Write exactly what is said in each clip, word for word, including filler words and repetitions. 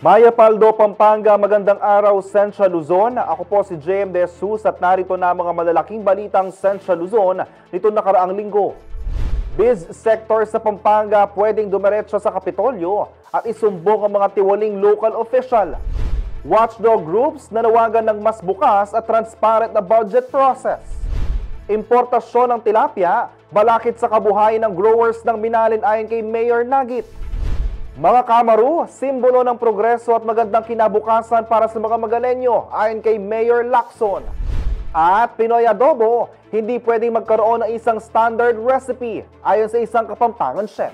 Mayap aldo, Pampanga, magandang araw, Central Luzon. Ako po si J M De Jesus at narito na ang mga malalaking balitang Central Luzon nitong nakaraang linggo. Biz sector sa Pampanga pwedeng dumiretso sa Kapitolyo at isumbong ang mga tiwaling local official. Watchdog groups nanawagan ng mas bukas at transparent na budget process. Importasyon ng tilapia, balakid sa kabuhayan ng growers ng Minalin ayon kay Mayor Nagit. Mga kamaru, simbolo ng progreso at magandang kinabukasan para sa mga Magalenyo ayon kay Mayor Lacson. At Pinoy adobo, hindi pwedeng magkaroon ng isang standard recipe ayon sa isang Kapampangan chef.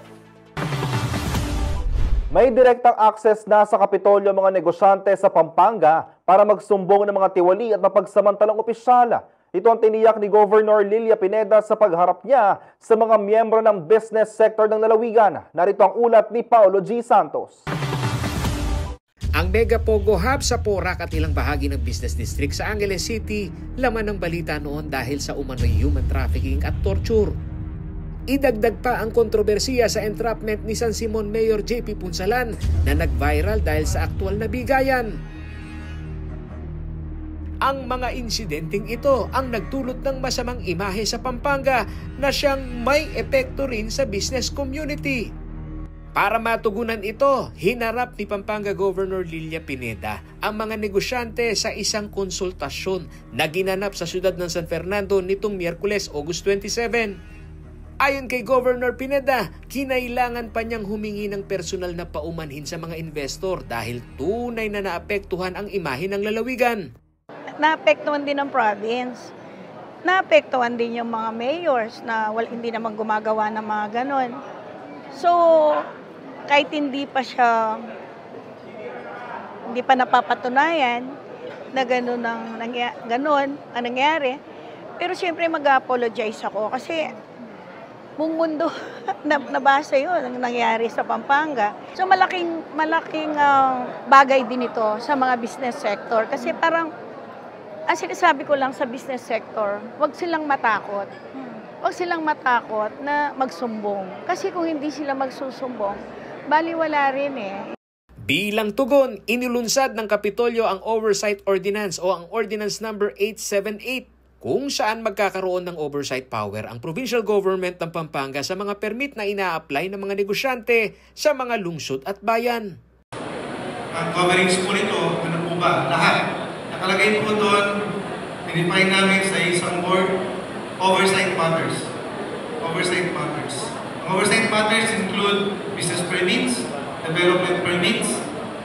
May direktang access na sa Kapitolyo ang mga negosyante sa Pampanga para magsumbong ng mga tiwali at mapagsamantalang opisyal. Ito ang tiniyak ni Governor Lilia Pineda sa pagharap niya sa mga miyembro ng business sector ng lalawigan. Narito ang ulat ni Paolo G. Santos. Ang Mega Pogo Hub sa Porac at ilang bahagi ng business district sa Angeles City, laman ng balita noon dahil sa umano'y human trafficking at torture. Idagdag pa ang kontrobersiya sa entrapment ni San Simon Mayor J P Punsalan na nag-viral dahil sa aktual na bigayan. Ang mga insidenteng ito ang nagdulot ng masamang imahe sa Pampanga na siyang may epekto rin sa business community. Para matugunan ito, hinarap ni Pampanga Governor Lilia Pineda ang mga negosyante sa isang konsultasyon na ginanap sa siyudad ng San Fernando nitong Miyerkules, August twenty-seven. Ayon kay Governor Pineda, kinailangan pa niyang humingi ng personal na paumanhin sa mga investor dahil tunay na naapektuhan ang imahe ng lalawigan. Naapektuhan din ang province. Naapektuhan din yung mga mayors na wal-, hindi naman gumagawa ng mga ganon. So, kahit hindi pa siya, hindi pa napapatunayan na ganon ang nangya-, ganon ang nangyari, pero siyempre mag-apologize ako kasi buong mundo na, nabasa yun, ang nangyari sa Pampanga. So, malaking, malaking, ah, bagay din ito sa mga business sector. Kasi parang, ang sinasabi ko lang sa business sector, wag silang matakot. Wag silang matakot na magsumbong. Kasi kung hindi sila magsusumbong, baliwala rin eh. Bilang tugon, inilunsad ng Kapitolyo ang Oversight Ordinance o ang Ordinance Number eight seven eight, kung saan magkakaroon ng oversight power ang provincial government ng Pampanga sa mga permit na ina-apply ng mga negosyante sa mga lungsod at bayan. Ang coverage po nito, ano po ba? Lahat. Nakalagay po doon, dinefine namin sa isang word, oversight matters. Oversight matters. Ang oversight matters include business permits, development permits,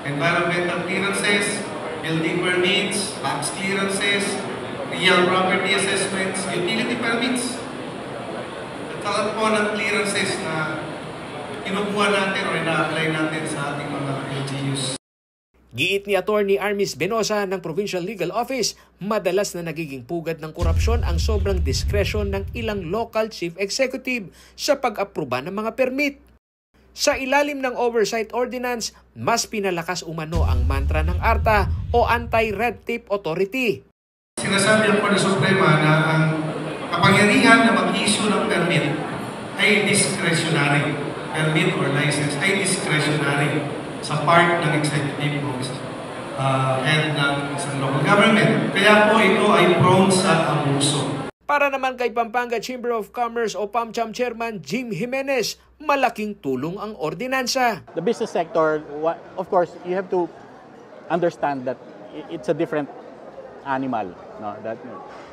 environmental clearances, building permits, tax clearances, real property assessments, utility permits. At lahat po ng clearances na kinukuha natin o ina-apply natin sa ating mga L G Us. Giit ni Attorney Armis Benosa ng Provincial Legal Office, madalas na nagiging pugad ng korupsyon ang sobrang diskresyon ng ilang local chief executive sa pag-apruba ng mga permit. Sa ilalim ng Oversight Ordinance, mas pinalakas umano ang mantra ng ARTA o Anti-Red Tape Authority. Sinasabi ang Korte Suprema na ang kapangyarihan na mag-issue ng permit ay discretionary. Permit or license ay discretionary sa part ng executive o, ah, head ng isang local government. Kaya po ito ay prone sa abuso. Para naman kay Pampanga Chamber of Commerce o PAMCHAM Chairman Jim Jimenez, malaking tulong ang ordinansa. The business sector, wa-, of course, you have to understand that i-, it's a different animal, no? That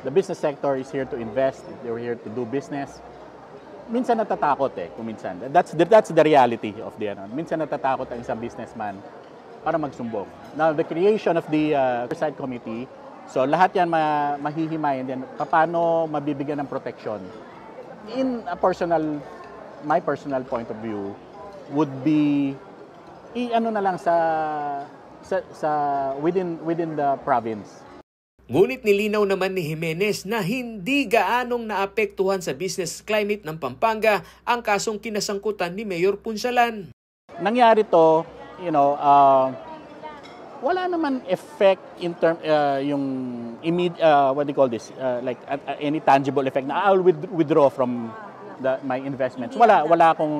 the business sector is here to invest, they're here to do business. Minsan natatakot eh, kung minsan. That's the, that's the reality of the, ano. Minsan natatakot ang isang businessman para magsumbong. Now, the creation of the, uh, oversight committee, so lahat yan ma-, mahihimay, and then paano mabibigyan ng protection? In a personal, my personal point of view would be, i-ano na lang sa, sa, sa within, within the province. Ngunit nilinaw naman ni Jimenez na hindi gaanong naapektuhan sa business climate ng Pampanga ang kasong kinasangkutan ni Mayor Punsalan. Nangyari 'to, you know, ah, wala naman effect in term, ah, yung imme-, ah, what do you call this? Ah, like, at, at any tangible effect na, "I'll with-, withdraw from the, my investments." Wala, wala akong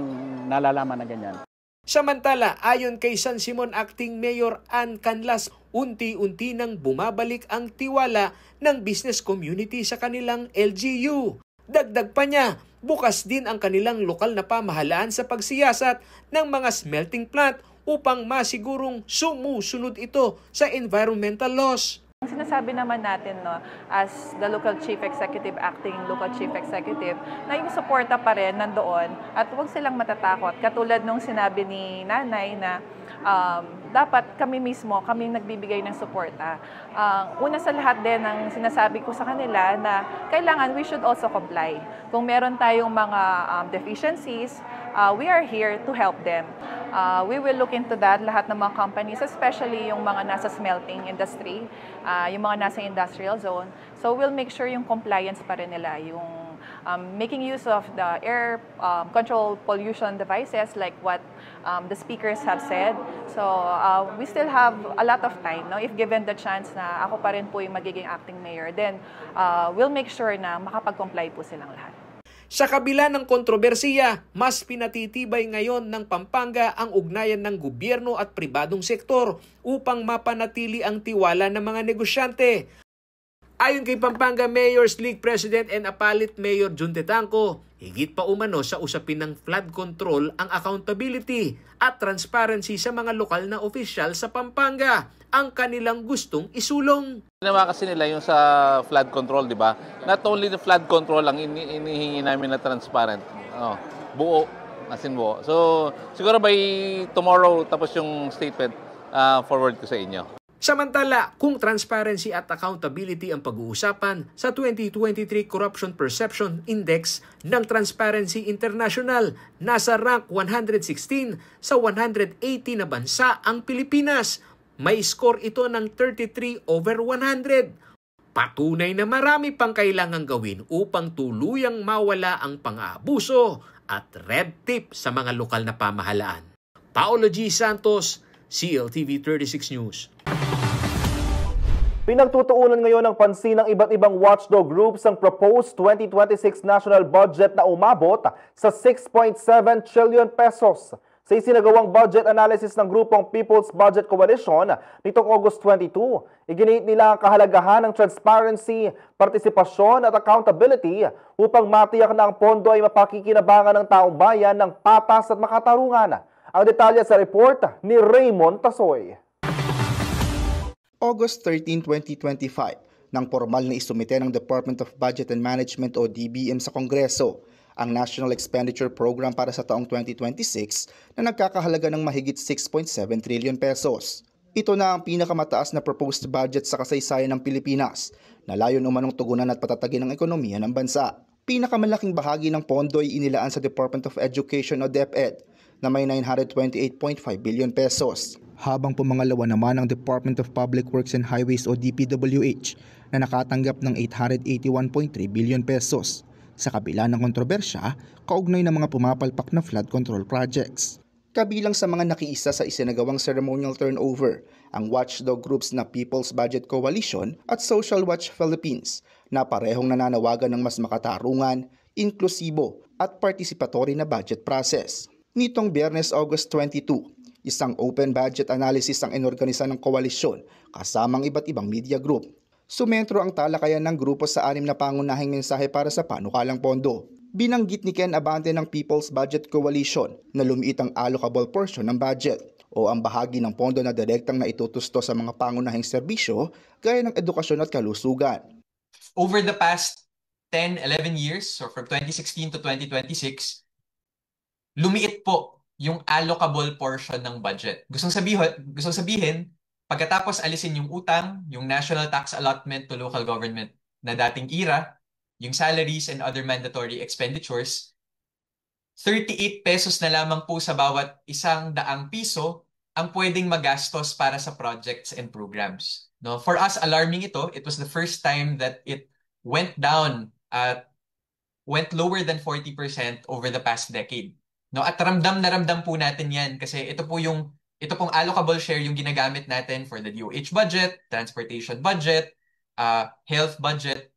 nalalaman na ganyan. Samantala, ayon kay San Simon Acting Mayor Ann Canlas, unti-unti nang bumabalik ang tiwala ng business community sa kanilang L G U. Dagdag pa niya, bukas din ang kanilang lokal na pamahalaan sa pagsiyasat ng mga smelting plant upang masigurong sumusunod ito sa environmental laws. Ang sinasabi naman natin, no, as the local chief executive, acting local chief executive, na yung suporta pa rin nandoon at huwag silang matatakot. Katulad nung sinabi ni Nanay na, um, dapat kami mismo, kami nagbibigay ng suporta. Ang una sa lahat din, ang sinasabi ko sa kanila na kailangan we should also comply. Kung meron tayong mga, um, deficiencies, uh, we are here to help them. Uh, we will look into that, lahat ng mga companies, especially yung mga nasa smelting industry, uh, yung mga nasa industrial zone. So we'll make sure yung compliance pa rin nila, yung, um, making use of the air, um, control pollution devices like what, um, the speakers have said. So, uh, we still have a lot of time, no? If given the chance na ako pa rin po yung magiging acting mayor, then, uh, we'll make sure na makapag-comply po silang lahat. Sa kabila ng kontrobersiya, mas pinatitibay ngayon ng Pampanga ang ugnayan ng gobyerno at pribadong sektor upang mapanatili ang tiwala ng mga negosyante. Ayon kay Pampanga Mayors League President and Apalit Mayor Jun Tetangco, higit pa umano sa usapin ng flood control ang accountability at transparency sa mga lokal na opisyal sa Pampanga, ang kanilang gustong isulong. Ginawa kasi nila yung sa flood control, di ba? Not only the flood control ang ini- inihingi namin na transparent. Oh, buo, as in buo. So, siguro by tomorrow, tapos yung statement, ah, forward ko sa inyo. Samantala, kung transparency at accountability ang pag-uusapan, sa twenty twenty-three Corruption Perception Index ng Transparency International, nasa rank one hundred sixteen sa one hundred eighty na bansa ang Pilipinas. May score ito ng thirty-three over one hundred. Patunay na marami pang kailangang gawin upang tuluyang mawala ang pang-aabuso at red tape sa mga lokal na pamahalaan. Paolo G Santos, C L T V thirty-six News. Pinagtutuunan ngayon ng pansin ng iba't ibang watchdog groups ang proposed twenty twenty-six national budget na umabot sa six point seven trillion pesos. Sa isinagawang budget analysis ng grupong People's Budget Coalition nitong August twenty-two, iginiit nila ang kahalagahan ng transparency, partisipasyon at accountability upang matiyak na ang pondo ay mapakikinabangan ng taong bayan ng patas at makatarungan. Ang detalye sa report ni Raymond Tasoy. August thirteen, twenty twenty-five, nang pormal na isumite ng Department of Budget and Management o D B M sa Kongreso ang National Expenditure Program para sa taong twenty twenty-six na nagkakahalaga ng mahigit six point seven trillion pesos. Ito na ang pinakamataas na proposed budget sa kasaysayan ng Pilipinas na layun umanong tugunan at patatagin ang ekonomiya ng bansa. Pinakamalaking bahagi ng pondo ay inilaan sa Department of Education o DepEd na may nine hundred twenty-eight point five billion pesos. Habang pumangalawa naman ang Department of Public Works and Highways o D P W H na nakatanggap ng eight hundred eighty-one point three billion pesos. Sa kabila ng kontrobersya, kaugnay ng mga pumapalpak na flood control projects. Kabilang sa mga nakiisa sa isinagawang ceremonial turnover ang watchdog groups na People's Budget Coalition at Social Watch Philippines na parehong nananawagan ng mas makatarungan, inklusibo at participatory na budget process. Nitong Biyernes, August twenty-two, isang open budget analysis ang inorganisa ng koalisyon kasamang iba't ibang media group. Sumentro ang talakayan ng grupo sa anim na pangunahing mensahe para sa panukalang pondo. Binanggit ni Ken Abante ng People's Budget Coalition na lumiit ang allocable portion ng budget o ang bahagi ng pondo na direktang naitutusto sa mga pangunahing serbisyo gaya ng edukasyon at kalusugan. Over the past ten, eleven years, so from twenty sixteen to twenty twenty-six, lumiit po yung allocable portion ng budget. Gustong sabihin, gustong sabihin, pagkatapos alisin yung utang, yung national tax allotment to local government na dating ira, yung salaries and other mandatory expenditures, thirty-eight pesos na lamang po sa bawat isang daang piso ang pwedeng magastos para sa projects and programs. No? For us, alarming ito. It was the first time that it went down at went lower than forty percent over the past decade. No, at ramdam na ramdam po natin 'yan kasi ito po yung ito pong allocable share yung ginagamit natin for the D O H budget, transportation budget, uh, health budget,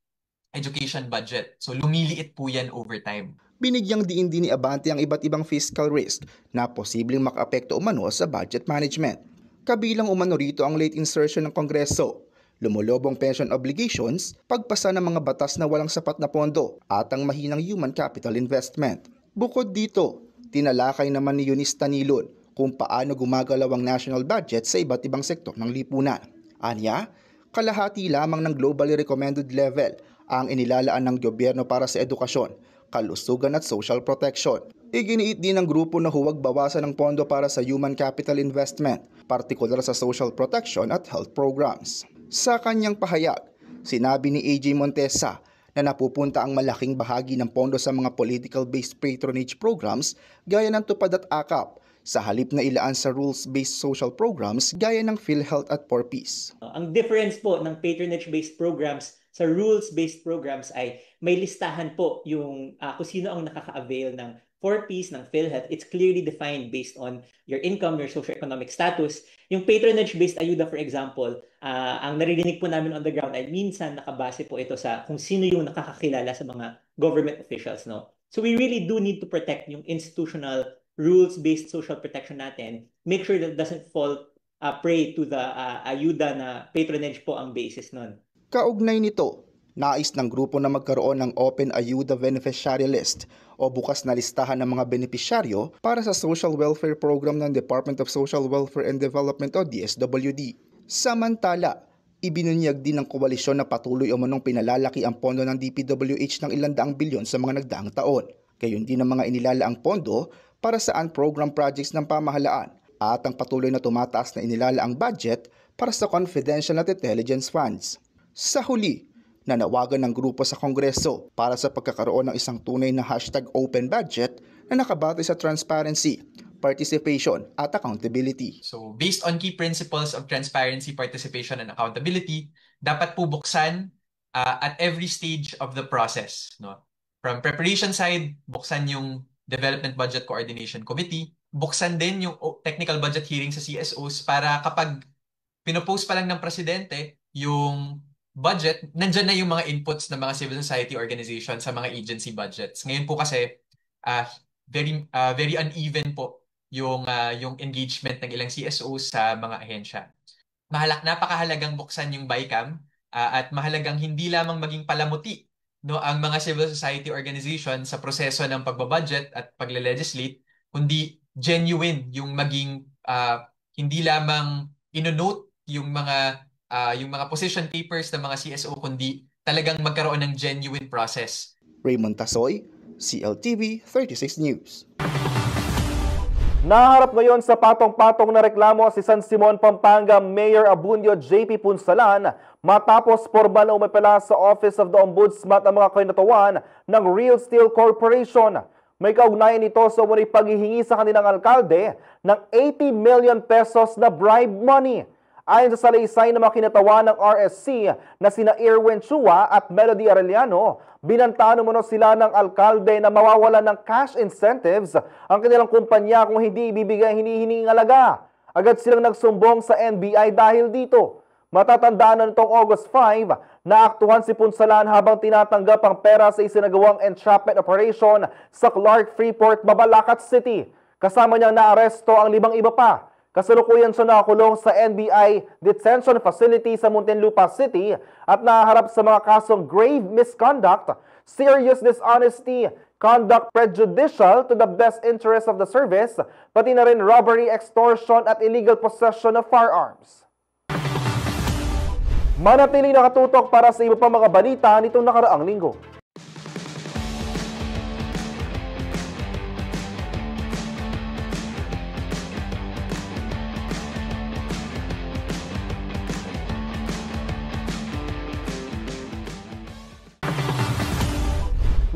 education budget. So, lumiliit po yan over time. Binigyang diin din ni Abante ang iba't ibang fiscal risk na posibleng makaapekto umano sa budget management. Kabilang umano rito ang late insertion ng Kongreso, lumolobo ang pension obligations, pagpasa ng mga batas na walang sapat na pondo, at ang mahinang human capital investment. Bukod dito, tinalakay naman ni Eunice Tanilon kung paano gumagalaw ang national budget sa iba't ibang sektor ng lipunan. Anya, kalahati lamang ng globally recommended level ang inilalaan ng gobyerno para sa edukasyon, kalusugan at social protection. Iginiit din ng grupo na huwag bawasan ang pondo para sa human capital investment, partikular sa social protection at health programs. Sa kanyang pahayag, sinabi ni A J Montesa na napupunta ang malaking bahagi ng pondo sa mga political-based patronage programs gaya ng TUPAD at AKAP, sa halip na ilaan sa rules-based social programs gaya ng PhilHealth at four Ps. Ang difference po ng patronage-based programs sa rules-based programs ay may listahan po yung ah, kung sino ang nakaka-avail ng four Ps, ng PhilHealth. It's clearly defined based on your income, your socioeconomic status. Yung patronage-based ayuda, for example, ah, ang naririnig po namin on the ground ay minsan nakabase po ito sa kung sino yung nakakakilala sa mga government officials, no? So we really do need to protect yung institutional rules-based social protection natin. Make sure that it doesn't fall uh, prey to the uh, ayuda na patronage po ang basis nun. Kaugnay nito, nais ng grupo na magkaroon ng open ayuda beneficiary list o bukas na listahan ng mga benepisyaryo para sa social welfare program ng Department of Social Welfare and Development o D S W D. Samantala, ibinunyag din ng koalisyon na patuloy umanong pinalalaki ang pondo ng D P W H ng ilang daang bilyon sa mga nagdaang taon. Gayon din ang mga inilalaang pondo para sa unprogrammed projects ng pamahalaan at ang patuloy na tumataas na inilalaang budget para sa confidential at intelligence funds. Sa huli, nanawagan ng grupo sa Kongreso para sa pagkakaroon ng isang tunay na hashtag open budget na nakabatay sa transparency, participation at accountability. So, based on key principles of transparency, participation, and accountability, dapat po buksan uh, at every stage of the process. No? From preparation side, buksan yung Development Budget Coordination Committee, buksan din yung technical budget hearing sa C S Os para kapag pinopose pa lang ng presidente yung budget, nandyan na yung mga inputs ng mga civil society organization sa mga agency budgets. Ngayon po kasi, uh, very, uh, very uneven po yung, uh, yung engagement ng ilang C S O sa mga ahensya. Mahalak, napakahalagang buksan yung BICAM uh, at mahalagang hindi lamang maging palamuti no, ang mga civil society organization sa proseso ng pagbabudget at pagle-legislate, kundi genuine yung maging uh, hindi lamang inonote yung mga uh, yung mga position papers ng mga C S O, kundi talagang magkaroon ng genuine process. Raymond Tasoy, C L T V thirty-six News. Naharap ngayon sa patong-patong na reklamo si San Simon, Pampanga Mayor Abundio J P Punsalan matapos pormal na umapela sa Office of the Ombudsman ang mga kinatawan ng Real Steel Corporation. May kaugnayan ito sa umano'y paghihingi sa kanilang alkalde ng eighty million pesos na bribe money. Ayon sa salaysay ng mga kinatawan ng R S C na sina Irwin Chua at Melody Arellano, binantaan umano sila ng alkalde na mawawalan ng cash incentives ang kanilang kumpanya kung hindi ibibigay ang hinihingi ng alaga. Agad silang nagsumbong sa N B I dahil dito. Matatandaan na nitong August five, naaktuhan si Punsalan habang tinatanggap ang pera sa isinagawang entrapment operation sa Clark Freeport, Mabalacat City. Kasama niyang naaresto ang limang iba pa. Kasalukuyan siya nakakulong sa N B I detention facility sa Muntinlupa City at nahaharap sa mga kasong grave misconduct, serious dishonesty, conduct prejudicial to the best interest of the service, pati na rin robbery, extortion at illegal possession of firearms. Manatiling nakatutok para sa iba pang mga balita nitong nakaraang linggo.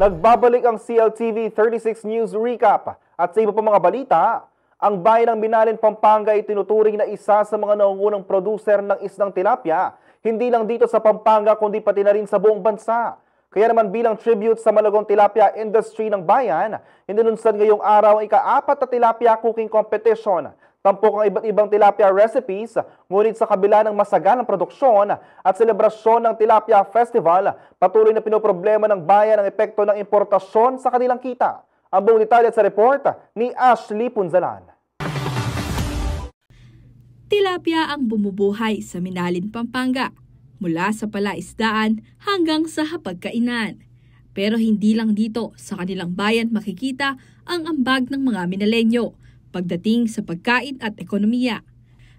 Nagbabalik ang C L T V thirty-six News Recap. At sa iba pa mga balita, ang bayan ng Binalin, Pampanga ay tinuturing na isa sa mga nangungunang producer ng isdang tilapia, hindi lang dito sa Pampanga kundi pati na rin sa buong bansa. Kaya naman, bilang tribute sa malagong tilapia industry ng bayan, inilunsad ngayong araw ang ika-apat na tilapia cooking competition. Tampok ang iba't ibang tilapia recipes, ngunit sa kabila ng masaganang produksyon at selebrasyon ng Tilapia Festival, patuloy na pinoproblema ng bayan ang epekto ng importasyon sa kanilang kita. Ang buong detalye sa report ni Ashley Punzalan. Tilapia ang bumubuhay sa Minalin, Pampanga, mula sa palaisdaan hanggang sa hapagkainan. Pero hindi lang dito sa kanilang bayan makikita ang ambag ng mga Minalenyo pagdating sa pagkain at ekonomiya.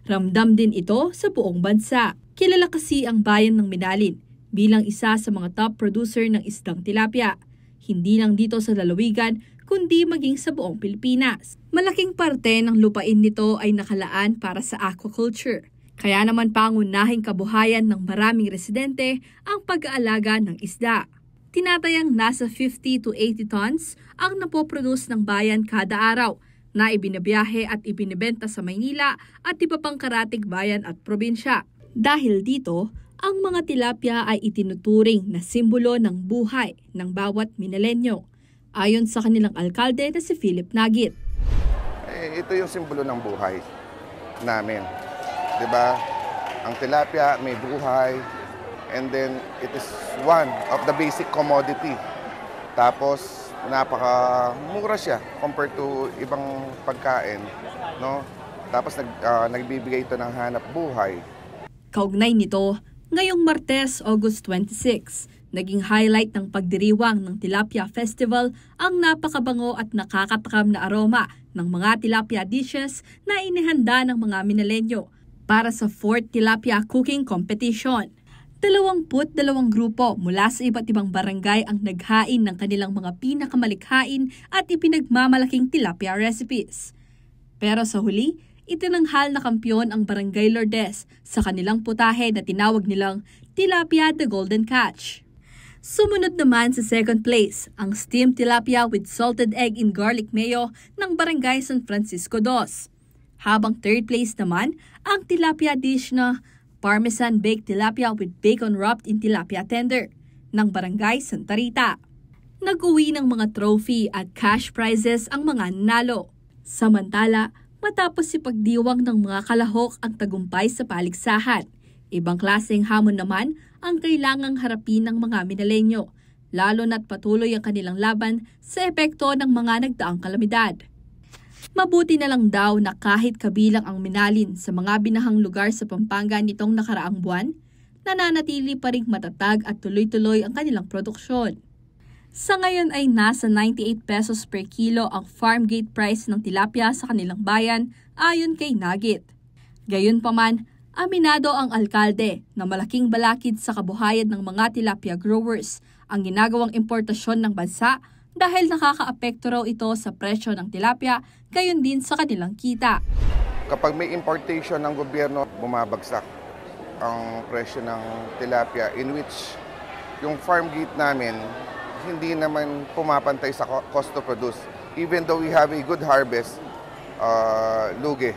Ramdam din ito sa buong bansa. Kilala kasi ang bayan ng Minalin bilang isa sa mga top producer ng isdang tilapia, hindi lang dito sa lalawigan, kundi maging sa buong Pilipinas. Malaking parte ng lupain nito ay nakalaan para sa aquaculture. Kaya naman pangunahing kabuhayan ng maraming residente ang pag-aalaga ng isda. Tinatayang nasa fifty to eighty tons ang napoproduce ng bayan kada araw na ibinabiyahe at ibinebenta sa Maynila at iba pang karatig bayan at probinsya. Dahil dito, ang mga tilapia ay itinuturing na simbolo ng buhay ng bawat Minalenyo, ayon sa kanilang alkalde na si Philip Nagit. Eh, ito yung simbolo ng buhay namin. 'Di ba? Ang tilapia may buhay, and then it is one of the basic commodity. Tapos, napakamura siya compared to ibang pagkain, no? Tapos nag, ah, nagbibigay ito ng hanap buhay. Kaugnay nito, ngayong Martes, August twenty-six, naging highlight ng pagdiriwang ng Tilapia Festival ang napakabango at nakakatakam na aroma ng mga tilapia dishes na inihanda ng mga Minalenyo para sa fourth Tilapia Cooking Competition. Dalawampu't dalawang grupo mula sa iba't ibang barangay ang naghain ng kanilang mga pinakamalikhain at ipinagmamalaking tilapia recipes. Pero sa huli, itinanghal na kampiyon ang Barangay Lourdes sa kanilang putahe na tinawag nilang Tilapia the Golden Catch. Sumunod naman sa second place ang Steamed Tilapia with Salted Egg and Garlic Mayo ng Barangay San Francisco Dos. Habang third place naman ang tilapia dish na Parmesan Baked Tilapia with Bacon Wrapped in Tilapia Tender ng Barangay Santa Rita. Nag-uwi ng mga trophy at cash prizes ang mga nanalo. Samantala, matapos ipagdiwang ng mga kalahok ang tagumpay sa paligsahan, ibang klaseng hamon naman ang kailangang harapin ng mga Minalenyo, lalo na't patuloy ang kanilang laban sa epekto ng mga nagdaang kalamidad. Mabuti na lang daw na kahit kabilang ang Minalin sa mga binahang lugar sa Pampanga nitong nakaraang buwan, nananatili pa ring matatag at tuloy-tuloy ang kanilang produksyon. Sa ngayon ay nasa ninety-eight pesos per kilo ang farm gate price ng tilapia sa kanilang bayan, ayon kay Nagit. Gayunpaman, aminado ang alkalde na malaking balakid sa kabuhayan ng mga tilapia growers ang ginagawang importasyon ng bansa dahil nakakaapekto raw ito sa presyo ng tilapia, gayon din sa kanilang kita. Kapag may importation ng gobyerno, bumabagsak ang presyo ng tilapia, in which yung farm gate namin hindi naman pumapantay sa co- cost to produce. Even though we have a good harvest, uh, lugi.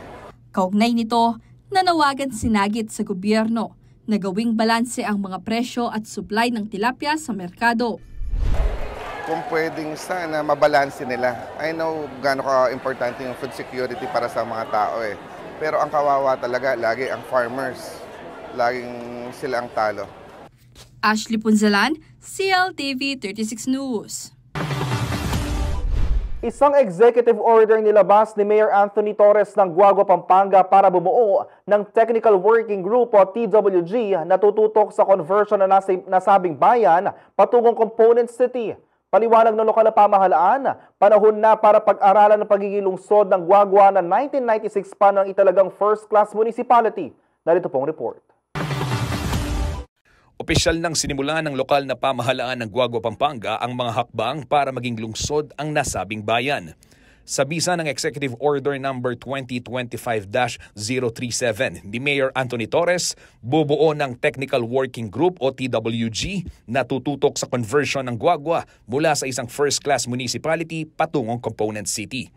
Kaugnay nito, nanawagan si Nagit sa gobyerno na gawing balanse ang mga presyo at supply ng tilapia sa merkado. Kung pwedeng sana mabalanse nila. I know gaano ka-importante yung food security para sa mga tao eh. Pero ang kawawa talaga, lagi ang farmers. Laging sila ang talo. Ashley Punzalan, C L T V thirty-six News. Isang executive order nilabas ni Mayor Anthony Torres ng Guagua, Pampanga para bumuo ng Technical Working Group o T W G na tututok sa conversion ng nasi- nasabing bayan patungong component city. Paliwanag ng lokal na pamahalaan, panahon na para pag-aralan ang pagiging lungsod ng Guagua na nineteen ninety-six pa nang italagang first-class municipality. Narito pong report. Opisyal nang sinimulan ng lokal na pamahalaan ng Guagua, Pampanga ang mga hakbang para maging lungsod ang nasabing bayan. Sa bisa ng Executive Order Number twenty twenty-five dash zero three seven ni Mayor Anthony Torres, bubuo ng Technical Working Group o T W G na tututok sa conversion ng Guagua mula sa isang first-class municipality patungong component city.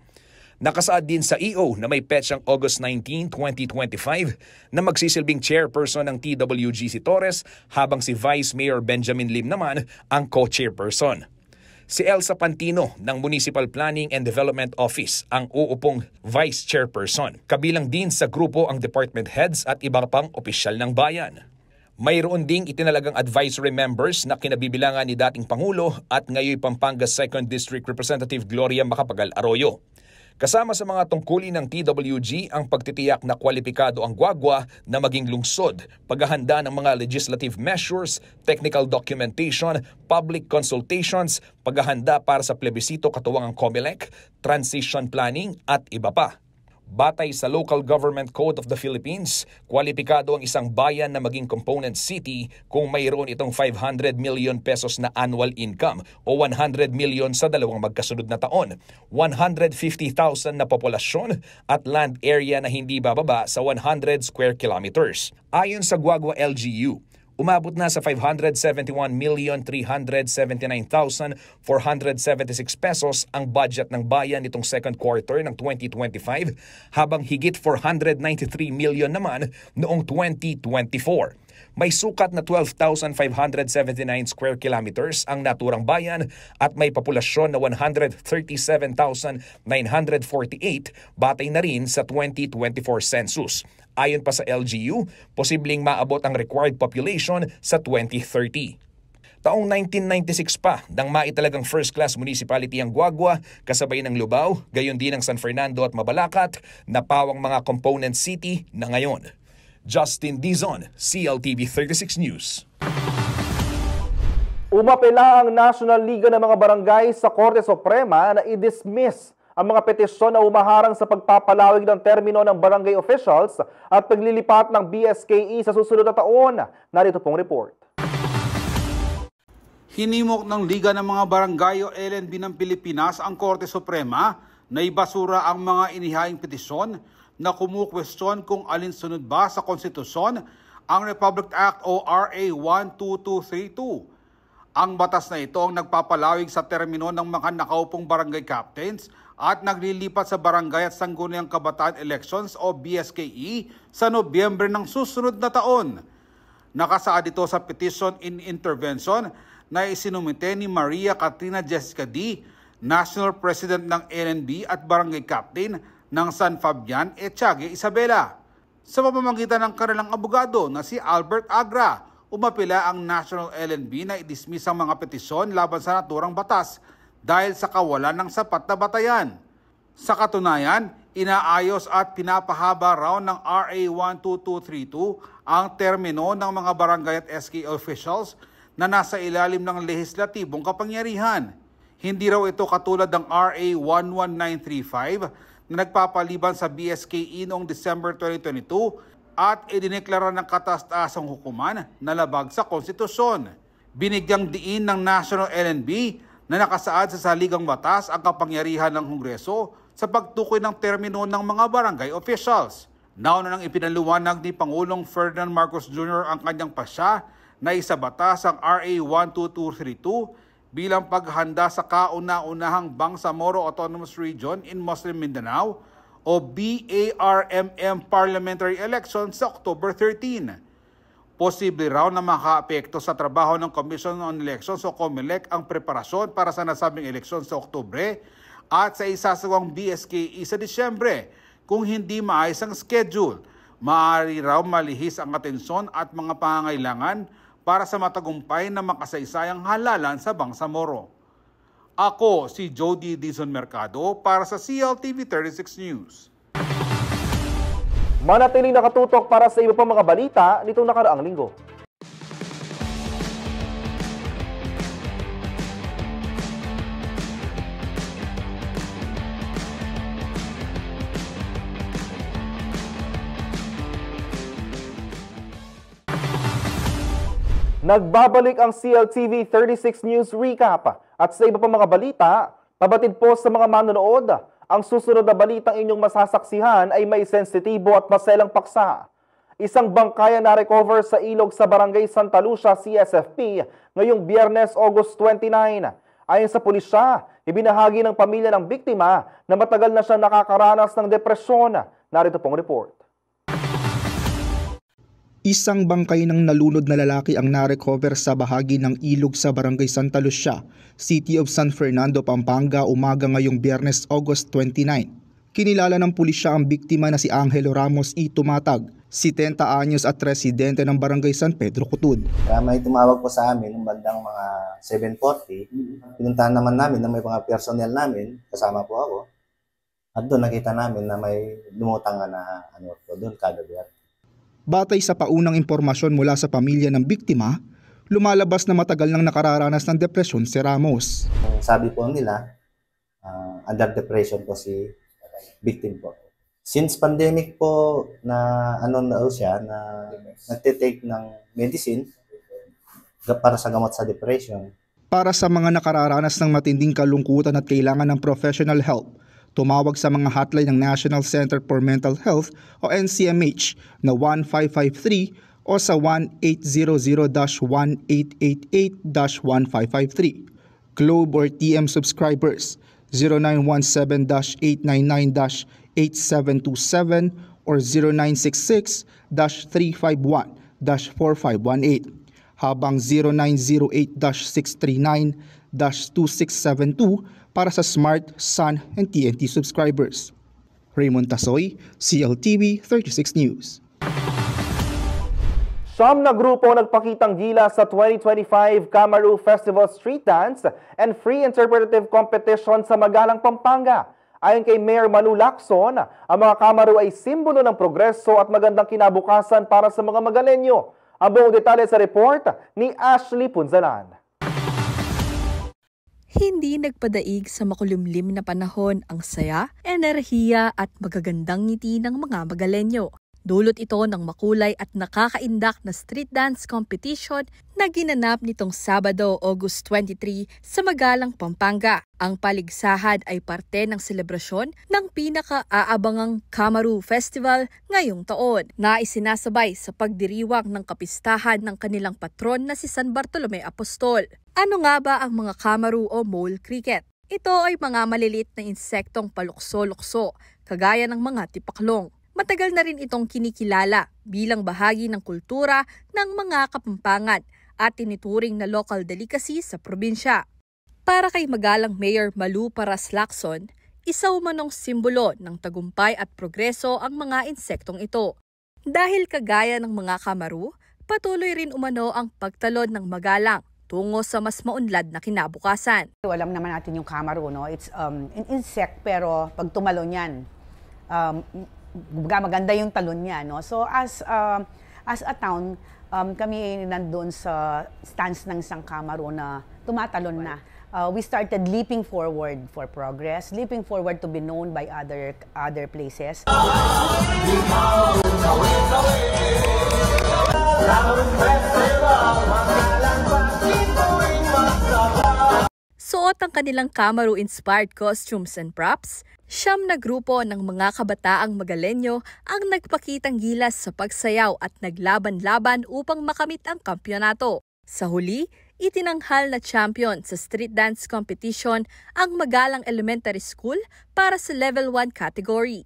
Nakasaad din sa E O na may petsang August nineteen, twenty twenty-five na magsisilbing chairperson ng T W G si Torres, habang si Vice Mayor Benjamin Lim naman ang co-chairperson. Si Elsa Pantino ng Municipal Planning and Development Office ang uupong vice chairperson. Kabilang din sa grupo ang department heads at iba pang opisyal ng bayan. Mayroon ding itinalagang advisory members na kinabibilangan ni dating Pangulo at ngayon Pampanga Second District Representative Gloria Macapagal Arroyo. Kasama sa mga tungkulin ng T W G ang pagtitiyak na kwalipikado ang Guagua na maging lungsod, paghahanda ng mga legislative measures, technical documentation, public consultations, paghahanda para sa plebisito katuwang ang COMELEC, transition planning at iba pa. Batay sa Local Government Code of the Philippines, kwalipikado ang isang bayan na maging component city kung mayroon itong five hundred million pesos na annual income o one hundred million sa dalawang magkasunod na taon, one hundred fifty thousand na populasyon at land area na hindi bababa sa one hundred square kilometers. Ayon sa Guagua L G U, umabot na sa five hundred seventy-one million three hundred seventy-nine thousand four hundred seventy-six pesos ang budget ng bayan nitong second quarter ng twenty twenty-five, habang higit four hundred ninety-three million naman noong twenty twenty-four. May sukat na twelve thousand five hundred seventy-nine square kilometers ang naturang bayan at may populasyon na one hundred thirty-seven thousand nine hundred forty-eight, batay na rin sa twenty twenty-four census. Ayon pa sa L G U, posibleng maabot ang required population sa twenty thirty. Taong nineteen ninety-six pa, nang maitalagang first-class municipality ang Guagua, kasabay ng Lubao, gayon din ang San Fernando at Mabalacat, na pawang mga component city na ngayon. Justin Dizon, C L T V thirty-six News. Umapela ang National Liga ng mga Barangay sa Korte Suprema na i-dismiss ang mga petisyon na humaharang sa pagpapalawig ng termino ng barangay officials at paglilipat ng B S K E sa susunod na taon. Narito pong report. Hinimok ng Liga ng mga Barangay o L N B ng Pilipinas ang Korte Suprema na ibasura ang mga inihaing petisyon na kumukwestiyon kung alinsunod ba sa konstitusyon ang Republic Act o R A one two two three two. Ang batas na ito ang nagpapalawig sa termino ng mga nakaupong barangay captains at naglilipat sa barangay at sangguniang kabataan elections o B S K E sa Nobyembre ng susunod na taon. Nakasaad ito sa petition in intervention na isinumite ni Maria Katrina Jessica D, National President ng L N B at Barangay Captain ng San Fabian, Echage, Isabela. Sa pamamagitan ng kanilang abogado na si Albert Agra, umapila ang National L N B na i-dismiss ang mga petisyon laban sa naturang batas dahil sa kawalan ng sapat na batayan. Sa katunayan, inaayos at pinapahaba raw ng R A one two two three two ang termino ng mga barangay at S K officials na nasa ilalim ng lehislatibong kapangyarihan. Hindi raw ito katulad ng R A one one nine three five na nagpapaliban sa B S K E noong December twenty twenty-two at idineklara ng kataas-taasang hukuman na labag sa konstitusyon. Binigyang diin ng National L N B na nakasaad sa saligang batas ang kapangyarihan ng Kongreso sa pagtukoy ng termino ng mga barangay officials. Nauna nang ipinaliwanag ni Pangulong Ferdinand Marcos Junior ang kanyang pasya na isabatas ang R A one two two three two bilang paghahanda sa kauna-unahang Bangsamoro Autonomous Region in Muslim Mindanao o B A R M M parliamentary election sa October thirteen. Posible raw na makaapekto sa trabaho ng Commission on Elections o COMELEC ang preparasyon para sa nasabing eleksyon sa Oktubre at sa isasagawang B S K E sa Disyembre kung hindi maayos ang schedule. Maaari raw malihis ang atensyon at mga pangangailangan para sa matagumpay na makasaysayang halalan sa Bangsamoro. Ako si Jody Dizon Mercado para sa C L T V thirty-six News. Manatiling nakatutok para sa iba pang mga balita nitong nakaraang linggo. Nagbabalik ang C L T V thirty-six News Recap. At sa iba pang mga balita, pabatid po sa mga manonood, ang susunod na balitang inyong masasaksihan ay may sensitibo at maselang paksa. Isang bangkay ang na-recover sa ilog sa Barangay Santa Lucia, C S F P, ngayong Biyernes, August twenty-nine. Ayon sa pulisya, ibinahagi ng pamilya ng biktima na matagal na siyang nakakaranas ng depresyon. Narito pong report. Isang bangkay ng nalunod na lalaki ang na-recover sa bahagi ng ilog sa Barangay Santa Lucia, City of San Fernando, Pampanga, umaga ngayong Biyernes, August twenty-nine. Kinilala ng pulisya ang biktima na si Angelo Ramos y Tumatag, setenta anyos at residente ng Barangay San Pedro Cutud. Kaya may tumawag po sa amin nung bandang mga seven forty. Pinuntahan naman namin na may mga personnel namin, kasama po ako. At doon nakita namin na may lumutang nga na ano po doon, kadaver. Batay sa paunang impormasyon mula sa pamilya ng biktima, lumalabas na matagal nang nakararanas ng depresyon si Ramos. Ang sabi po nila, ah, under depression po si victim po. Since pandemic po na ano na siya, na nagte-take ng medicine ga-, para sa gamot sa depression. Para sa mga nakararanas ng matinding kalungkutan at kailangan ng professional help, tumawag sa mga hotline ng National Center for Mental Health o N C M H na one five five three o sa one eight zero zero dash one eight eight eight dash one five five three. Globe or T M subscribers, zero nine one seven dash eight nine nine dash eight seven two seven or zero nine six six dash three five one dash four five one eight, habang zero nine zero eight dash six three nine dash two six seven two para sa Smart, Sun, and T N T subscribers. Raymond Tasoy, C L T V thirty-six News. Siyam na grupo nagpakitang gilas sa twenty twenty-five Kamaru Festival Street Dance and Free Interpretative Competition sa Magalang, Pampanga. Ayon kay Mayor Malu Lacson, ang mga Kamaru ay simbolo ng progreso at magandang kinabukasan para sa mga Magalenyo. Ang buong detalye sa report ni Ashley Punzalan. Hindi nagpadaig sa makulimlim na panahon ang saya, enerhiya at magagandang ngiti ng mga Magalenyo. Dulot ito ng makulay at nakakaindak na street dance competition na ginanap nitong Sabado, August twenty-three, sa Magalang, Pampanga. Ang paligsahan ay parte ng selebrasyon ng pinakaabangang Kamaru Festival ngayong taon, na isinasabay sa pagdiriwang ng kapistahan ng kanilang patron na si San Bartolome Apostol. Ano nga ba ang mga Kamaru o mole cricket? Ito ay mga maliliit na insektong palukso-lukso, kagaya ng mga tipaklong. Matagal na rin itong kinikilala bilang bahagi ng kultura ng mga Kapampangan at tinuturing na local delicacy sa probinsya. Para kay Magalang Mayor Malu Paras Lacson, isa umanong simbolo ng tagumpay at progreso ang mga insektong ito. Dahil kagaya ng mga Kamaru, patuloy rin umano ang pagtalon ng Magalang tungo sa mas maunlad na kinabukasan. Alam naman natin yung Kamaru, no? It's, um, an insect, pero pag tumalon yan, um, kumbaga, maganda yung talon niya, no? So, as, um, as a town, um, kami nandun sa stance ng isang Kamaru na tumatalon na. Uh, we started leaping forward for progress, leaping forward to be known by other other places. Suot ang kanilang Kamaru-inspired costumes and props, siyam na grupo ng mga kabataang Magalenyo ang nagpakitang gilas sa pagsayaw at naglaban-laban upang makamit ang kampiyonato. Sa huli, itinanghal na champion sa street dance competition ang Magalang Elementary School para sa Level one category.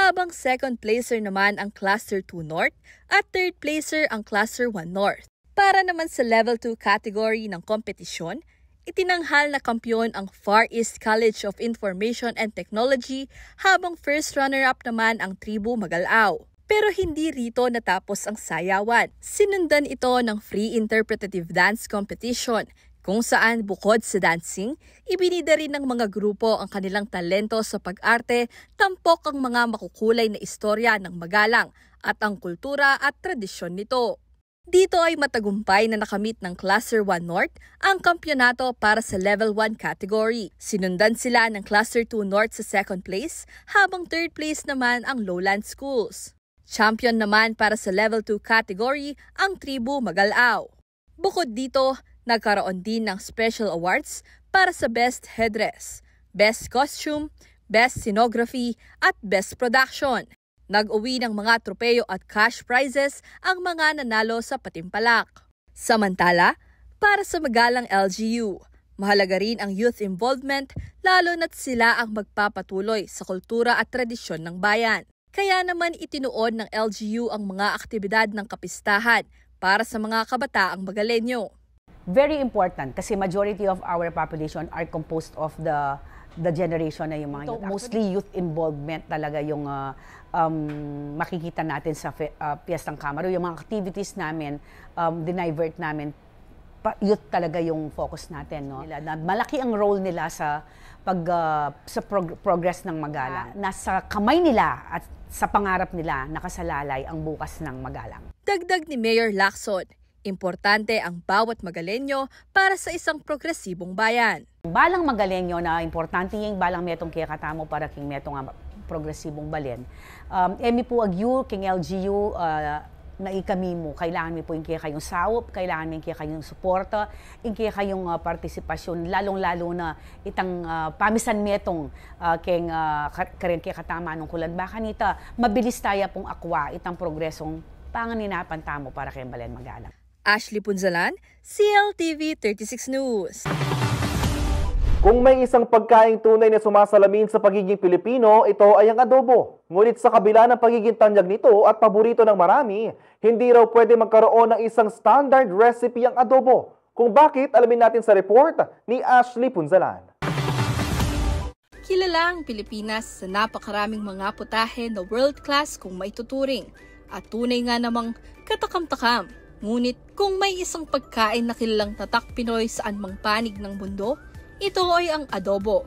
Habang second placer naman ang Cluster two North at third placer ang Cluster one North. Para naman sa Level two category ng kompetisyon, itinanghal na kampiyon ang Far East College of Information and Technology, habang first runner-up naman ang Tribu Magalao. Pero hindi rito natapos ang sayawan. Sinundan ito ng free interpretative dance competition, kung saan bukod sa dancing, ibinida rin ng mga grupo ang kanilang talento sa pag-arte, tampok ang mga makukulay na istorya ng Magalang at ang kultura at tradisyon nito. Dito ay matagumpay na nakamit ng Cluster one North ang kampiyonato para sa Level one category. Sinundan sila ng Cluster two North sa second place, habang third place naman ang Lowland Schools. Champion naman para sa Level two category ang Tribu Magalao. Bukod dito, nagkaroon din ng special awards para sa Best Headdress, Best Costume, Best Scenography, at Best Production. Nag-uwi ng mga tropeyo at cash prizes ang mga nanalo sa patimpalak. Samantala, para sa Magalang L G U, mahalaga rin ang youth involvement, lalo na't sila ang magpapatuloy sa kultura at tradisyon ng bayan. Kaya naman itinuon ng L G U ang mga aktibidad ng kapistahan para sa mga kabataang Magalenyo. Very important kasi majority of our population are composed of the the generation na yung mga youth. Mostly youth involvement talaga yung uh, um, makikita natin sa fe- uh, Piyestang Kamaru. Yung mga activities namin, um, dinivert namin, pa, youth talaga yung focus natin. No? Nila, na malaki ang role nila sa pag uh, sa prog- progress ng Magalang. Nasa kamay nila at sa pangarap nila nakasalalay ang bukas ng Magalang. Dagdag ni Mayor Lacson, importante ang bawat Magalenyo para sa isang progresibong bayan. Balang Magalenyo na importante yung balang metung kekatamu para king metung a progresibong balen. Um, emi pu agyu king L G U uh, na ikami mu, kailangan mi pu ing kekayung saup, kailangan mi ing kekayung suporta, ing kekayung uh, partisipasyon, lalong-lalo na itang uh, pamisan metung uh, keng uh, kar- kareng kekatamu nung kulan. Baka nita, mabilis taya pung akwa itang progresong panganinapan tamu para keng balen Magalang. Ashley Punzalan, C L T V thirty-six News. Kung may isang pagkaing tunay na sumasalamin sa pagiging Pilipino, ito ay ang adobo. Ngunit sa kabila ng pagiging tanyag nito at paborito ng marami, hindi raw pwede magkaroon ng isang standard recipe ang adobo. Kung bakit, alamin natin sa report ni Ashley Punzalan. Kilala ang Pilipinas sa napakaraming mga putahe na world-class kung maituturing at tunay nga namang katakam-takam. Ngunit kung may isang pagkain na kilalang tatak Pinoy sa anumang panig ng mundo, ito ay ang adobo.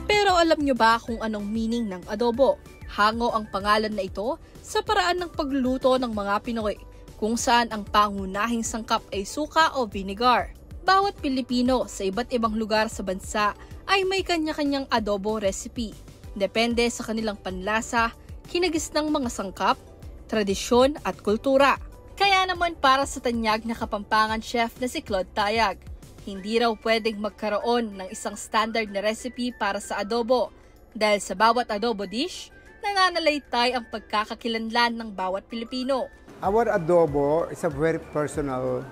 Pero alam nyo ba kung anong meaning ng adobo? Hango ang pangalan na ito sa paraan ng pagluluto ng mga Pinoy, kung saan ang pangunahing sangkap ay suka o vinegar. Bawat Pilipino sa iba't ibang lugar sa bansa ay may kanya-kanyang adobo recipe. Depende sa kanilang panlasa, kinagisnang mga sangkap, tradisyon at kultura. Kaya naman para sa tanyag na Kapampangan chef na si Claude Tayag, hindi raw pwedeng magkaroon ng isang standard na recipe para sa adobo dahil sa bawat adobo dish, nananalaytay ang pagkakakilanlan ng bawat Pilipino. Our adobo is a very personal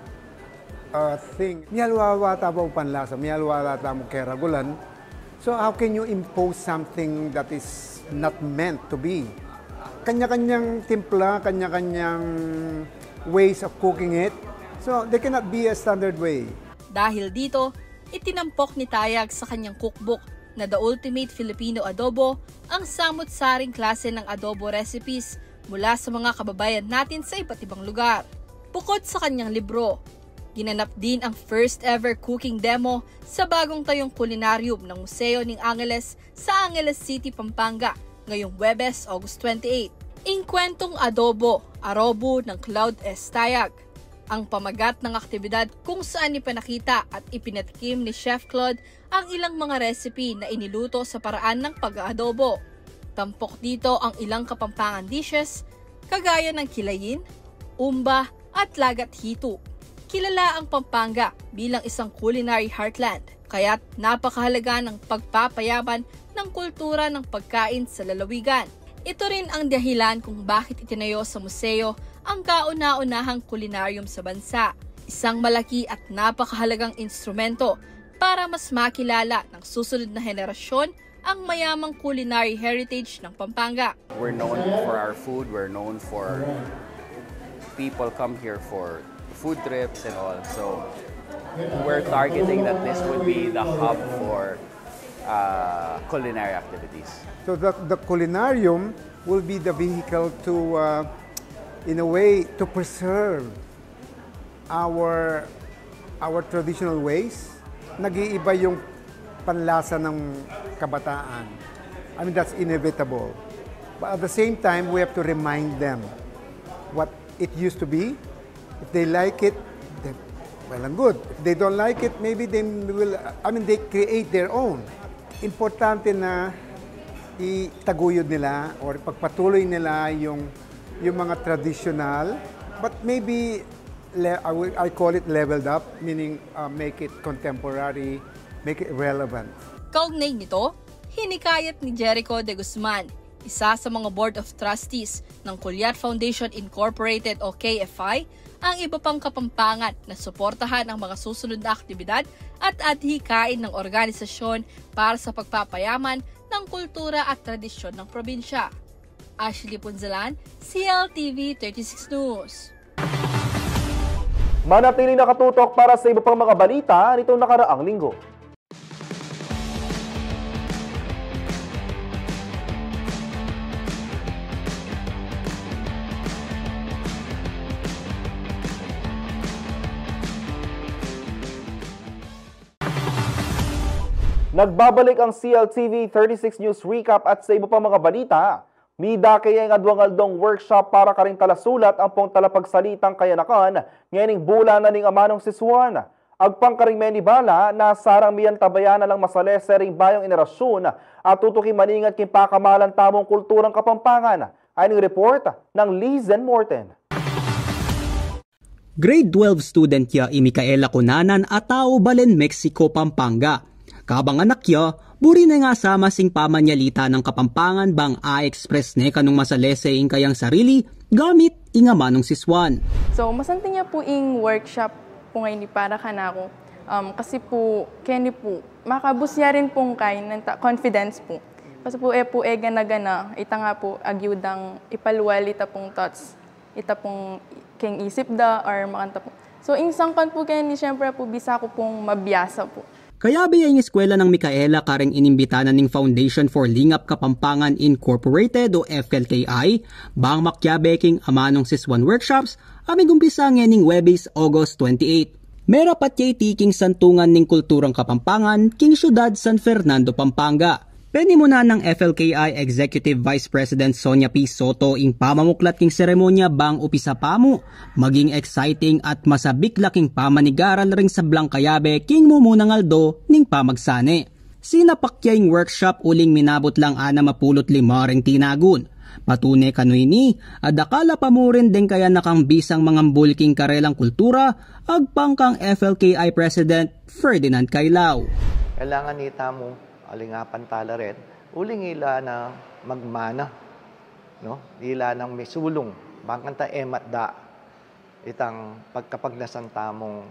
uh, thing. Miyalwalwa ta mu panlasa, miyalwalwa ta mu keragulan. So how can you impose something that is not meant to be? Kanya-kanyang timpla, kanya-kanyang ways of cooking it. So there cannot be a standard way. Dahil dito, itinampok ni Tayag sa kanyang cookbook na The Ultimate Filipino Adobo ang samut-saring klase ng adobo recipes mula sa mga kababayan natin sa iba't ibang lugar. Bukod sa kanyang libro, ginanap din ang first ever cooking demo sa bagong tayong kulinarium ng Museo ng Angeles sa Angeles City, Pampanga, ngayong Huwebes, August twenty-eight. Ing kwentong adobo, arobo ng Claude S. Tayag. Ang pamagat ng aktibidad kung saan ipinakita at ipinatikim ni Chef Claude ang ilang mga recipe na iniluto sa paraan ng pag-aadobo. Tampok dito ang ilang Kapampangan dishes, kagaya ng kilayin, umba, at lagat hitu. Kilala ang Pampanga bilang isang culinary heartland, kaya't napakahalaga ng pagpapayaman ng kultura ng pagkain sa lalawigan. Ito rin ang dahilan kung bakit itinayo sa museo ang kauna-unahang kulinarium sa bansa. Isang malaki at napakahalagang instrumento para mas makilala ng susunod na henerasyon ang mayamang culinary heritage ng Pampanga. We're known for our food, we're known for people come here for food trips and all. So we're targeting that this would be the hub for uh, culinary activities. So the, the culinarium will be the vehicle to, uh, in a way, to preserve our our traditional ways. Nag-iiba yung panlasa ng kabataan. I mean, that's inevitable. But at the same time, we have to remind them what it used to be. If they like it, then well and good. If they don't like it, maybe they will, I mean, they create their own. Importante na itaguyod nila or pagpatuloy nila yung yung mga traditional, but maybe le- I, will, I call it leveled up, meaning uh, make it contemporary, make it relevant. Kaugnay nito, hinikayat ni Jericho de Guzman, isa sa mga Board of Trustees ng Collier Foundation Incorporated o K F I, ang iba pang Kapampangan na suportahan ang mga susunod na aktibidad at adhikain ng organisasyon para sa pagpapayaman ng kultura at tradisyon ng probinsya. Ashley Punzalan, C L T V thirty-six News. Manatili nakatutok para sa iba pang mga balita nitong nakaraang linggo. Nagbabalik ang C L T V thirty-six News Recap at sa iba pang mga balita, midake ya ing aduang aldong workshop para karing talasulat ampong talapagsalitang kayanakan ngening bulan na ning amanung siswan. Agpang karing menibala na sarang miyantabayan na lang masalese ring bayung inerasyun at tutuki maningat king pakamalan tamung kulturang Kapampangan. Ayan ing report nang Lizen Morten. Grade twelve student ya i Micaela Cunanan, a tau balen Mexico, Pampanga. Kabang anak ya, buri ne ngang asamas ing pamanyalita nang Kapampangan bang a-express ne kanung masalese ing kayang sarili gamit ing amanung siswan. So, masanting ya pu ing workshop pu ngeni para kanaku. Um, kasi pu, keni pu, makabus ya rin pung kain nang ta-, confidence pu. Kasi pu, e pu, e gana-gana, ita nga pu, agyudang ipalwal ita pung thoughts. Ita pung keng isip da or makanta pu. So, ing sangkan pu keni, siyempre pu, bisa ku pung mabiasa pu. Kayabe ya ing eskwela nang Micaela kareng inimbita na ning Foundation for Lingap Kapampangan Incorporated o F L K I, bang makiabe king amanung siswan workshops, a migumpisa ngening Webis, August twenty-eight. Merapat ya iti king santungan ning kulturang Kapampangan, king syudad San Fernando, Pampanga. Penimunan nang F L K I Executive Vice President Sonia P Soto ing pamamuklat king seremonya bang upisa pamu maging exciting at masabik la king pamanigaral ring sablang kayabe king mumunang aldo ning pamagsane. Sinapak ya ing workshop uling minabut lang anam a pulu't lima ring tinagun. Patune kanu ini, adakal a pamurin deng kayanakang bisang mangambul king karelang kultura, agpang kang F L K I President Ferdinand Cailao. Kailangan itamu alingapan tala ren, uling ila na magmana, no? Ila nang misulung, bang kanta e matda itang pagkapagnasan tamung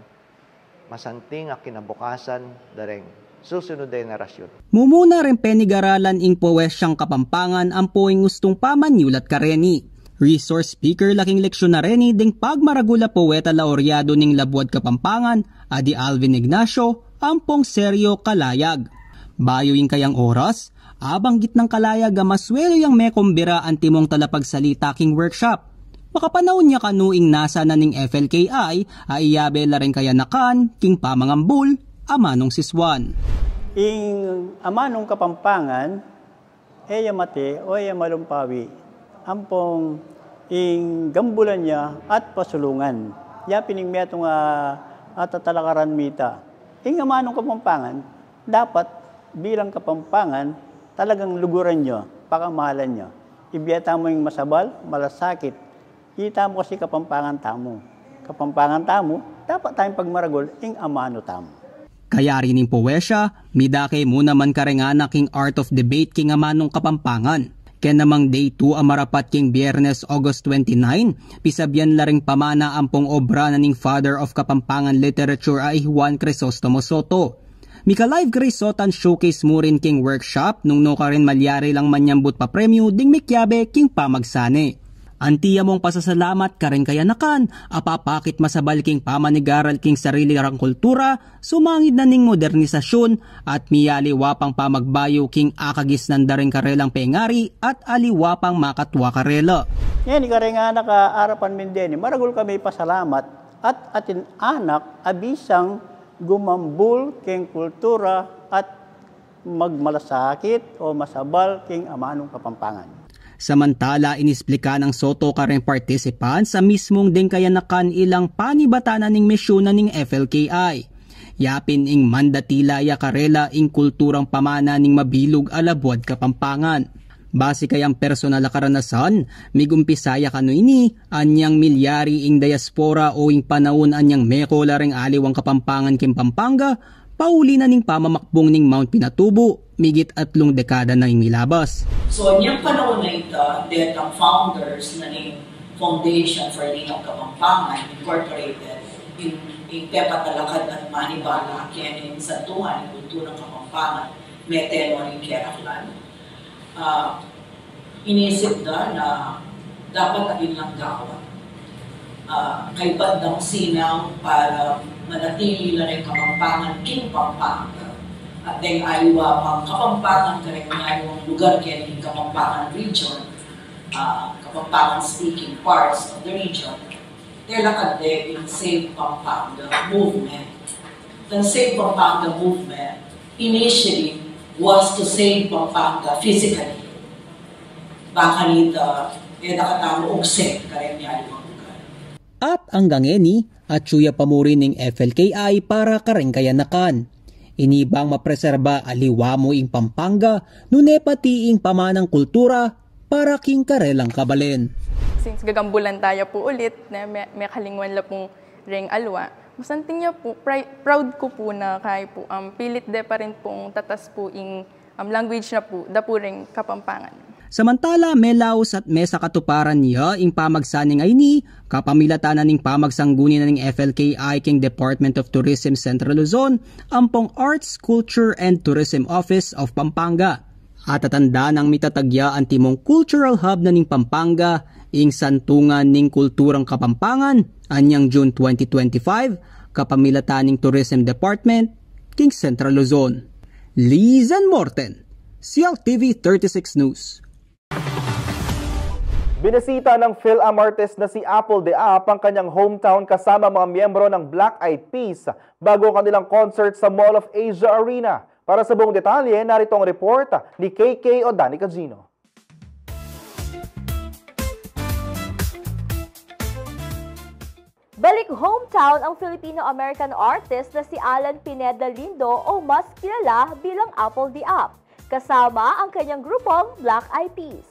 masanting a kinabukasan da reng susunod a henerasyon. Mumuna reng penigaralan ing poesyang Kapampangan ampo ing ustung pamanyulat kareni. Resource speaker la king leksyon na reni deng pagmaragul a poeta laureado ning Labuad Kapampangan, a di Alvin Ignacio ampong Sergio Calayag. Bayu ing kayang oras, abanggit nang Calayag a masuelu yang mekumbira antimong talapagsalita king workshop. Makapanaun ya kanu ing nasa na ning F L K I a iyabe la ring kayanakan king pamangambul amanung siswan. Ing amanung Kapampangan, e ya mate o e ya malumpawi, ampong ing gambulan ya at pasulungan. Ya pin ing metung a, a tatalakaran mita. Ing amanung Kapampangan, dapat bilang Kapampangan, talagang luguran ya, pakamalan ya. Ibie tamu ing masabal, malasakit, Itamu kasi Kapampangan tamu. Kapampangan tamu, dapat tamung pagmaragul ing amanu tamu. Kayari ning poesya, midake mu naman kareng anak ing art of debate king amanung Kapampangan. Ken namang day two a marapat king Biernes, August twenty-nine, pisabian la ring pamana ampong obra na ning Father of Kapampangan Literature a i Juan Crisostomo Soto. Mika-live karing Sotoan showcase mu rin king workshop nung nukarin malyari lang manyambut papremyu ding mikiabe king pamagsane. Anti ya mung pasasalamat karing kayanakan a papakit masabal king pamanigaral king sarili rang kultura, sumangid na ning modernisasyun at miyaliwa pang pamagbayu king akagisnan da ring karelang pengari at aliwa pang makatwa karela. Ngeni kareng anak a arapan min deni, maragul kami pasalamat at atin anak a bisang gumambul keng kultura at magmalasakit o masabal keng amanung Kapampangan. Samantala, inisplika nang Soto kareng participants a mismung deng kayanakan ilang panibatan na ning misyun na ning F L K I. Yapin ing mandati la ya karela ing kulturang pamana ning mabilug a labuad Kapampangan. Basi kayang personal a karanasan, migumpisa ya kanu ini, anyang milyari ing diaspora o ing panaun anyang meko la ring aliwang Kapampangan king Pampanga, pauli na ning pamamakbung ning Mount Pinatubo, migit atlung dekada na ing milabas. So, anyang panaun a ita, detang founders na ning Foundation for Lingaw Kapampangan Incorporated, ing, ing pepatalakad at manibala keni ing santungan ning kulturang Kapampangan, mete no ring keraklan. Ah, inisip da na dapat atin lang gawan. Ah, kaybat dang sinaw para manatili la ring Kapampangan king Pampanga. At deng aliwa pang Kapampangan kareng aliwang lugar keni king Kapampangan region, ah, Kapampangan speaking parts of the region, telakad de ing Save Pampanga movement. The Save Pampanga movement initially was to save Pampanga physically. Bakanita, e da katamu ogse kareng aliwang lugar. At anggang ngeni, atyu ya pa mu rin ing F L K I para kareng kayanakan. Ini bang mapreserba aliwa mu ing Pampanga, nune pati ing pamanang kultura, para king karelang kabalen. Since gagambulan taya pu ulit, ne, me-, mekalingwan la pung reng aliwa. Masanting ya pu, pri-, proud ku pu na kayi pu, um, pilit de pa rin pung tatas pu ing, um, language na pu, da pu reng Kapampangan. Samantala, melaus at mesakatuparan ya ing pamagsa ning ayni, kapamilatan na ning pamagsangguni na ning F L K I king Department of Tourism Central Luzon, ampong Arts, Culture, and Tourism Office of Pampanga. At tatandang mitatag ya antimong cultural hub na ning Pampanga, ing Santungan ning Kulturang Kapampangan, anyang June twenty twenty-five, kapamilatan ning Tourism Department king Central Luzon. Lizan Morten, C L T V thirty-six News. Binisita ng Fil-Am artist na si Apple de Ap ang kanyang hometown kasama mga miyembro ng Black Eyed Peas bago ang kanilang concert sa Mall of Asia Arena. Para sa buong detalye, narito ang report ni K K o Danny Cagino. Balik hometown ang Filipino-American artist na si Alan Pineda Lindo o mas kilala bilang Apple de Ap, kasama ang kanyang grupong Black Eyed Peas.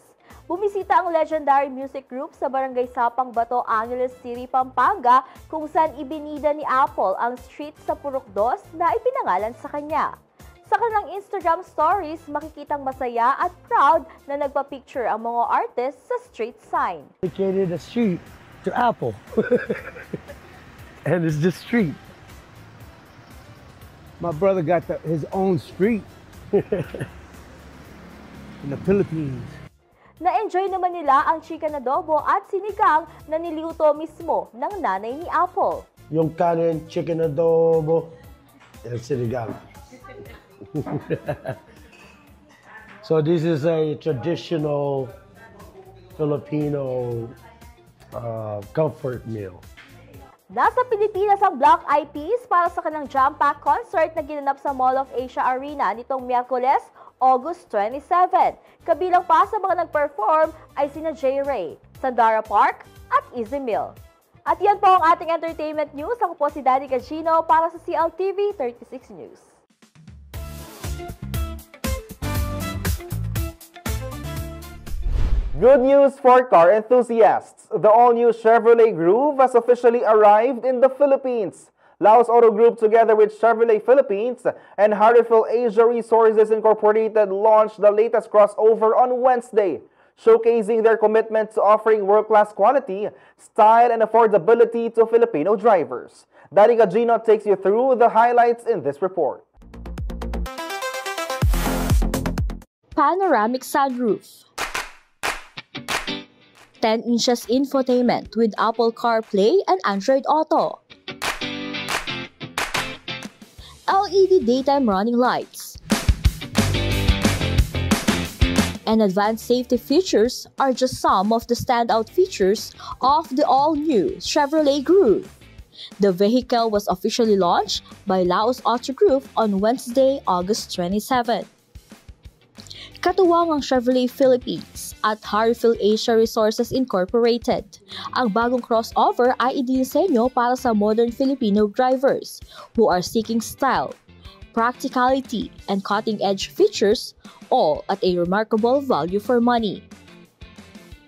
Bumisita ang legendary music group sa Barangay Sapang Bato, Angeles City, Pampanga, kung saan ibinida ni Apple ang street sa Purok Dos na ipinangalan sa kanya. Sa kanilang Instagram stories, makikitang masaya at proud na nagpa-picture ang mga artist sa street sign. Dedicated a street to Apple. And it's just street. My brother got the, his own street in the Philippines. Na-enjoy naman nila ang chicken adobo at sinigang na niluto mismo ng nanay ni Apple. Yung kanin, chicken adobo, and sinigang. So this is a traditional Filipino, uh, comfort meal. Nasa Pilipinas ang Black Eyed Peas para sa kanilang jam-packed concert na ginanap sa Mall of Asia Arena nitong Miyerkules, August twenty-seven. Kabilang pa sa mga nag-perform ay sina J-Ray, Sandara Park, at Easy Meal. At yan po ang ating entertainment news. Ako po si Danny Cagino para sa C L T V thirty-six News. Good news for car enthusiasts. The all-new Chevrolet Groove has officially arrived in the Philippines. Laos Auto Group, together with Chevrolet Philippines and Harifil Asia Resources Incorporated, launched the latest crossover on Wednesday, showcasing their commitment to offering world-class quality, style, and affordability to Filipino drivers. Danny Cagino takes you through the highlights in this report. Panoramic sunroof. Ten inches infotainment with Apple CarPlay and Android Auto. L E D daytime running lights. And advanced safety features are just some of the standout features of the all-new Chevrolet Groove. The vehicle was officially launched by Laos Auto Group on Wednesday, August twenty-seven. Katuwang ang Chevrolet Philippines at Harifil Asia Resources Incorporated, ang bagong crossover ay idinisenyo para sa modern Filipino drivers who are seeking style, practicality, and cutting-edge features, all at a remarkable value for money.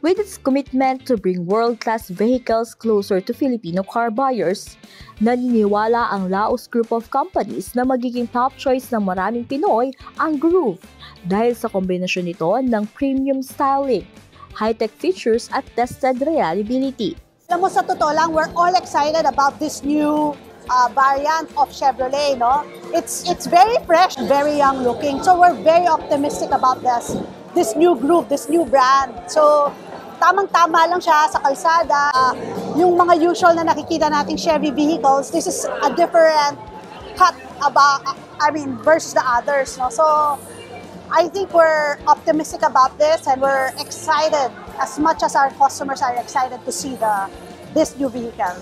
With its commitment to bring world-class vehicles closer to Filipino car buyers, naniniwala ang Laos Group of Companies na magiging top choice ng maraming Pinoy ang Groove dahil sa kombinasyon nito ng premium styling, high-tech features at tested reliability. Alam mo, sa totoo lang, we're all excited about this new uh, variant of Chevrolet, no? It's it's very fresh, very young looking. So we're very optimistic about this this new Groove, this new brand. So tamang-tama lang siya sa kalsada. Uh, yung mga usual na nakikita nating Chevy vehicles, this is a different cut about, I mean, versus the others, no? So I think we're optimistic about this and we're excited as much as our customers are excited to see the this new vehicle.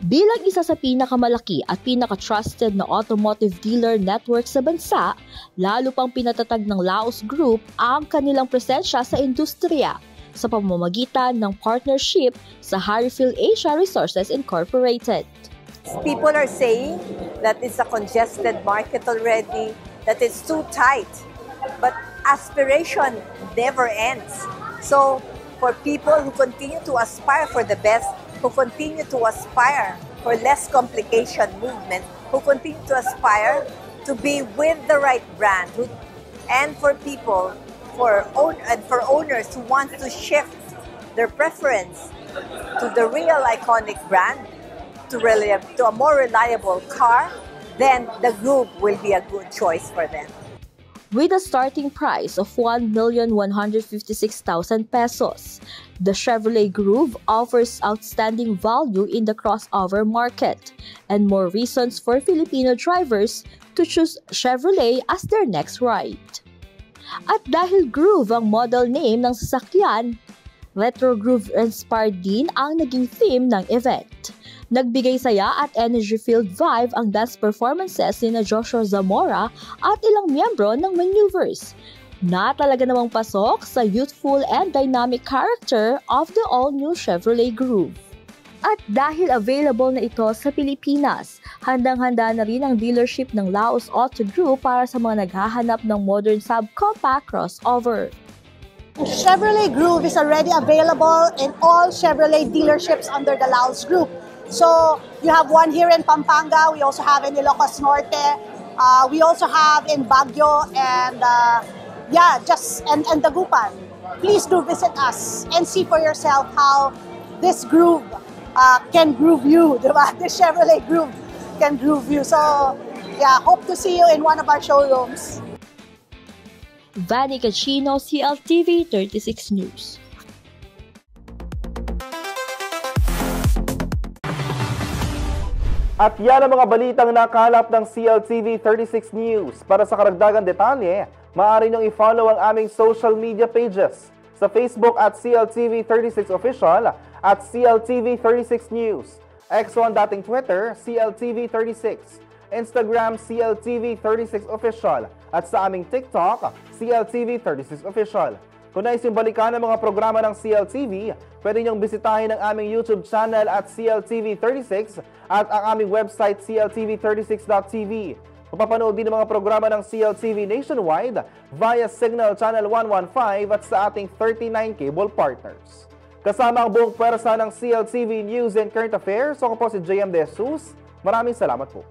Bilang isa sa pinakamalaki at pinaka-trusted na automotive dealer network sa bansa, lalo pang pinatatag ng Laos Group ang kanilang presensya sa industriya sa pamamagitan ng partnership sa Harryfield Asia Resources Incorporated. People are saying that it's a congested market already, that it's too tight. But aspiration never ends. So, for people who continue to aspire for the best, who continue to aspire for less complication movement, who continue to aspire to be with the right brand, who, and for people, for own, and for owners who want to shift their preference to the real iconic brand, to, reli- to a more reliable car, then the Groove will be a good choice for them. With a starting price of one million one hundred fifty-six thousand pesos, the Chevrolet Groove offers outstanding value in the crossover market and more reasons for Filipino drivers to choose Chevrolet as their next ride. At dahil Groove ang model name ng sasakyan, Retro Groove inspired din ang naging theme ng event. Nagbigay saya at energy-filled vibe ang dance performances ni na Joshua Zamora at ilang miyembro ng Maneuvers, na talaga namang pasok sa youthful and dynamic character of the all-new Chevrolet Groove. At dahil available na ito sa Pilipinas, handang-handa na rin ang dealership ng Laos Auto Group para sa mga naghahanap ng modern subcompact crossover. Chevrolet Groove is already available in all Chevrolet dealerships under the Laos Group. So you have one here in Pampanga. We also have in Ilocos Norte. Uh, we also have in Baguio and uh, yeah, just and, and Dagupan. Please do visit us and see for yourself how this Groove uh, can groove you, di ba? This Chevrolet Groove can groove you. So yeah, hope to see you in one of our showrooms. Vanny Cachino, C L T V thirty-six News. At yan ang mga balitang nakalap ng C L T V thirty-six News. Para sa karagdagang detalye, maaari niyong i-follow ang aming social media pages. Sa Facebook at C L T V thirty-six Official at C L T V thirty-six News. X o ang dating Twitter, C L T V thirty-six. Instagram, C L T V thirty-six Official. At sa aming TikTok, C L T V thirty-six Official. Kung nais niyong balikan ang mga programa ng C L T V, pwede niyong bisitahin ang aming YouTube channel at C L T V thirty-six at ang aming website, C L T V thirty-six dot T V. Mapapanood din ang mga programa ng C L T V nationwide via Signal Channel one one five at sa ating thirty-nine cable partners. Kasama ang buong pwersa ng C L T V News and Current Affairs, ako po si J M De Jesus. Maraming salamat po.